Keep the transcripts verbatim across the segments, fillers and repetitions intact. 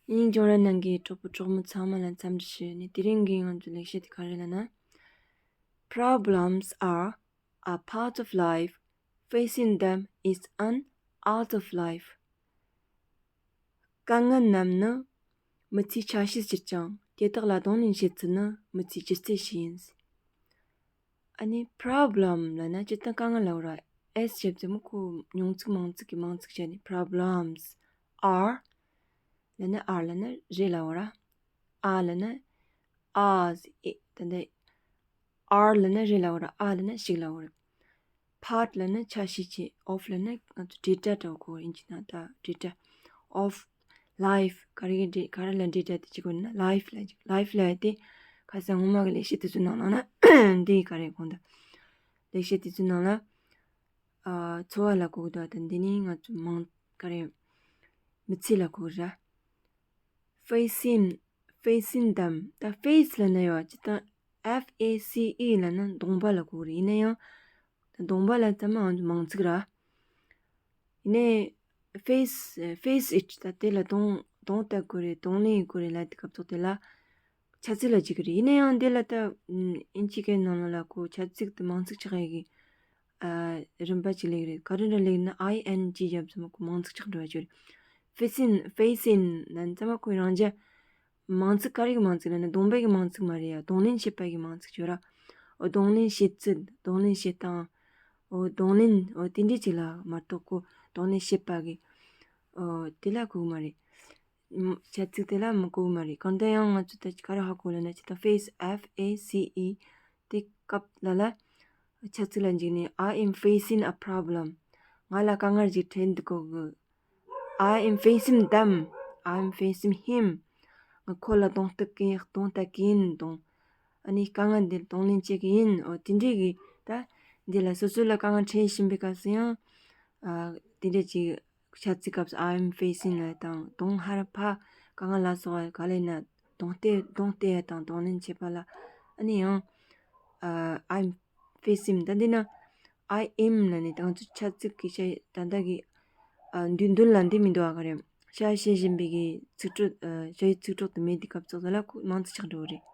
སྙིང་རྗེ་རང་ནང་གི་གྲོགས་པོ་གྲོགས་མོ་ཚང་མ་ལ་འཚམས་འདྲི་ཞུ། ནི་དེ་རིང་གི་ང་ཚོའི་ལེགས་བཤད་དེ་ག་རེ་ལབ་ན། Problems are a part of life. Facing them is an art of life. དཀའ་ངལ་རྣམས་ནི་མི་ཚེའི་ཆ་ཤས་ཅིག་ཀྱང་དེ་དག་ལ་གདོང་ལེན་བྱེད་ཚུལ་ནི་མི་ཚེའི་སྒྱུ་རྩལ་ཞིག་ཡིན། ཨ་ནི་problem ལབ་ན་སྤྱིར་བཏང་དཀའ་ངལ་ལབ་ར། S ཞབས་ཀྱུ་མོ་ཁོ་མྱོང་ཚིག་མང་ཚིག་གི་མང་ཚིག་བྱས་ནས་problems are ལབ་ན་are ལབ་ན་རེད་ལབ་ར། a ལབ་ན་as ཨེ་ད་འདི་are ལབ་ན་རེད་ལབ་ར། a ལབ་ན་ཞིག་ལབ་ར། Part ལབ་ན་ཆ་ཤས་ཅིག of ལབ་ན་ང་ཚོ་འབྲེལ་སྒྲ་འདྲ་བོ་གོ་ཡིན་གྱི་ན་ད་འབྲེལ་སྒྲ་of life ག་རེ་གི་འབྲེལ་ག་རེ་ལ་འབྲེལ་སྒྲ་དེ་གཅིག་གོ་ན་life ལ་ཅིག life ལ་དེ་ཁ་སང་སྔོན་མ་གི་ལེགས་བཤད་དེ་ཚོའི་ནང་ལ་ན་འདི་ག་རེ་གོ་ད་ལེགས་བཤད་དེ་ཚོའི་ནང་ལ་ཨ་འཚོ་བ་ལ་གོ་གི་ད་ད་འདི་ནི་ང་ཚོ་མང་ག་རེ་མི་ཚེ་ལ་གོ་གི་ར། Facing facing them ད་face ལབ་ན་ཡོད་ཅི་ད་F A C E ལབ་ན་གདོང་པ་ལ་གོ་གི་རེད། ཡིན་ན་ཡང་གདོང་པ་ལ་ཙམ་མ་མང་ཚིག་ར། ཡིན་ནའི་face face it ད་དེ་ལ་གདོང་གདོང་གཏད་དགོས་རེད། གདོང་ལེན་དགོས་རེད་ལབ་དེ་སྐབས་ཐོག་དེ་ལ་ཆ་ཚིག་ལ་འཇུག་གི་རེད། ཡིན་ན་ཡང་འདི་ལ་ད་ཨིན་ཇི་སྐད་ནང་ལ་ཁོ་ཆ་ཚིག་དེ་མང་ཚིག་ཆགས་ཡ་གི་ཨ་རིམ་པ་ཅིག་ལེགས་རེད། ག་རེ་འདྲ་ལེགས་ན་I N G རྒྱབ་ཙམ་ཁོ་མང་ཚིག་ཆགས་འགྲོ་བ་ཅིག་རེད། Facing facing ན་ཙམ་མ་ཁོའི་རང་རྒྱ་མང་ཚིག་ག་རེ་གི་མང་ཚིག་ལབ་ན་གདོང་པའི་གི་མང་ཚིག་མ་རེད་ཡ། གདོང་ལེན་བྱེད་པ་གི་མང་ཚིག་བརྗོད་ར། འོ་གདོང་ལེན་བྱེད་ཚུལ་གདོང་ལེན་བྱེད་སྟངས་འོ་གདོང་ལེན་འོ་དེ་འདྲས་ཅིག་ལ་མ་གཏོགས་ཁོ་གདོང་ལེན་བྱེད་པ་གི་འོ་དེ་ལ་གོ་གི་མ་རེད། ཆ་ཚིག་དེ་ལ་མི་གོ་གི་མ་རེད། གང་ལྟར་ཡང་ང་ཚོ་ད་ག་རེ་ཧ་གོ་ལབ་ན་ཅི་ད་face F A C E དེ་སྐབས་ལ་ལ་ཆ་ཚིག་ལ་འཇུག་ནས་I am facing a problem ང་ལ་དཀའ་ངལ་ཅིག་འཕྲད་འདུག་གོ་གི I am facing them. I am facing him. ང་ཁོ་ལ་གདོང་གཏད་ཀྱི་གདོང་གཏད་ཀྱི་ཡིན་གདོང་། ཨ་ནི་དཀའ་ངལ་འདི་གདོང་ལེན་བྱེད་ཀྱི་ཡིན། འོ་དེ་འདྲས་ཀྱི་ད་འདི་ལ་སོ་སོ་ལ་དཀའ་ངལ་འཕྲད་བཞིན་པའི་སྐབས་སུ་ཡང་ཨ་དེ་འདྲས་ཀྱི་ཆ་ཚིག་སྐབས་སུ་I am facing ལབ་དང་གདོང་ཧར་ཕ་དཀའ་ངལ་ལ་སོགས་པ་ག་ལས་ན་གདོང་གཏད་གདོང་གཏད་ཡ་དང་གདོང་ལེན་བྱེད་པ་ལ་ཨ་ནི་ཡང་ཨ་I am facing ད་འདི་ན་I am ལབ་ནས་ད་ང་ཚོ་ཆ་ཚིག་གི་ཤ་ད་ལྟ་གི་ཨ་མདུན་མདུན་ལ་འདི་མི་འདུག་ཨ་ག་རེ་ཤ་བྱེད་བཞིན་པའི་གི་ཚིག་གྲོགས་ཨ་ཤ་ཡི་ཚིག་གྲོགས་དུ་མེད་དུས་སྐབས་ཚོགས་ལ་ཁོ་མང་ཚིག་ཆགས་འགྲོ་གི་རེད།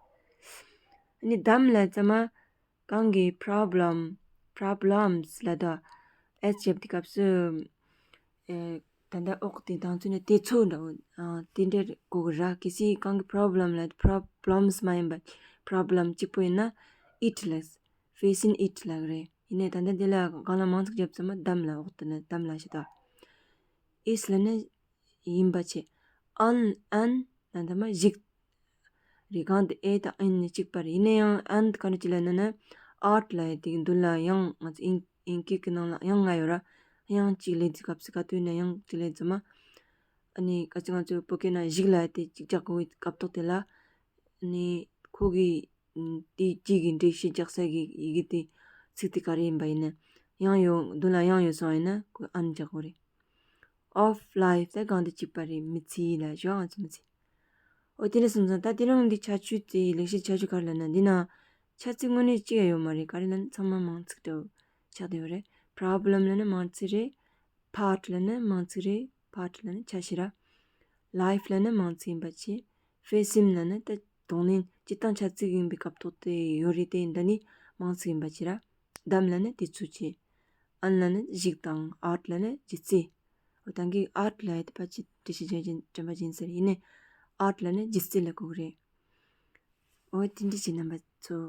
ཨ་ནི་them ལབ་ཙམ་མ་གང་གི་problem problems ལབ་ད་S བྱེད་དུས་སྐབས་སུ་ཨེ་ད་ལྟ་འོག་དེ་དང་ཚུན་ནས་དེ་ཚོ་འདྲ་བོ་ཨ་དེ་འདྲ་གོ་གི་ར། གལ་སྲིད་གང་གི་problem ལབ་problems མ་ཡིན་པ་problem གཅིག་པོ་ཡིན་ན་it ལབ། Facing it ལབ་རེད། ཡིན་ནའི་ད་ལྟ་འདི་ལ་གང་ལ་མང་ཚིག་བརྒྱབ་ཙམ་མ་them ལ་འོག་ཏུ་ནི་them ལ་ཞེས་དང་། is ལ་ནི་ཡིན་པ་བྱེད། an an ལ་འདི་མ་ཞིག་རེད། གང་དུ་a དང་in ནི་གཅིག་པ་རེད། ཡིན་ན་ཡང་an ག་འདྲ་ཅིག་ལ་ན་ན་art ལ་ཡི་དེ་གི་མདུན་ལ་ཡང་ང་ཚོ་in in སྐད་ཀྱི་ནང་ལ་ཡང་ང་ཡོད་ར། ཡང་གཅིག་ལས་དུས་སྐབས་སུ་ག་དུས་ན་ཡང་གཅིག་ལས་ཙམ་མ། ཨ་ནི་ག་ཚོད་ང་ཚོ་བོད་སྐད་ན་ཞིག་ལ་ཡི་དེ་གཅིག་ཅག་གོ་བའི་སྐབས་ཐོག་དེ་ལ། ནི་ཁོ་གི་དེ་གཅིག་གི་འགྲེལ་བཤད་རྒྱག་ས་གི་ཡི་གེ་དེ་ཚིག་དེ་ག་རེ་ཡིན་པ་ཡིན་ན་ཡང་ཡོད་མདུན་ལ་ཡང་ཡོད་སོང་ཡིན་ན་ཁོ་an རྒྱག་དགོས་རེད། of life ད་གང་དུ་གཅིག་པ་རེད། མི་ཚེའི་ལ་ཞོག་ང་ཚོ་མི་ཚེ། འོ་དེ་ནས་སོང་ཙང་ད་དེ་རིང་འདི་ཁྱད་ཆོས་དེ་ལེགས་བཤད་ཁྱད་ཆོས་ག་རེ་ལབ་ན་འདི་ན་ཆ་ཚིག་དངོས་གནས་གཅིག་ཡང་ཡོད་མ་རེད། ག་རེ་ལབ་ན་ཚང་མ་མང་ཚིག་འདྲ་བོ་ཆགས་བསྡད་ཡོད་རེད། problem ལབ་ན་མང་ཚིག་རེད། part ལབ་ན་མང་ཚིག་རེད། part ལབ་ན་ཆ་ཤས་ར། life ལབ་ན་མང་ཚིག་ཡིན་པ་བྱས། facing ལབ་ན་ད་གདོང་ལེན་སྤྱིར་བཏང་ཆ་ཚིག་ཡིན་པའི་སྐབས་ཐོག་དེ་ཡོད་རེད་དེ་འདི་ནི་མང་ཚིག་ཡིན་པ་བྱས་ར། them ལབ་ན་དེ་ཚོ་བྱས། an ལབ་ན་ཞིག་དང་art ལབ་ན་སྒྱུ་རྩལ། འོ་ད་གིན་art ལབ་ཡ་དེ་ཕལ་ཆེར་འགྲེལ་བཤད་རྒྱག་རྒྱུ་དྲན་པ་ཅིག་ཡིན་ཟེར། ཡིན་ནའི་art ལབ་ན་སྒྱུ་རྩལ་ལ་གོ་གི་རེད། འོ་དེ་འདྲ་བྱས་རྣམ་པ་ཚོ།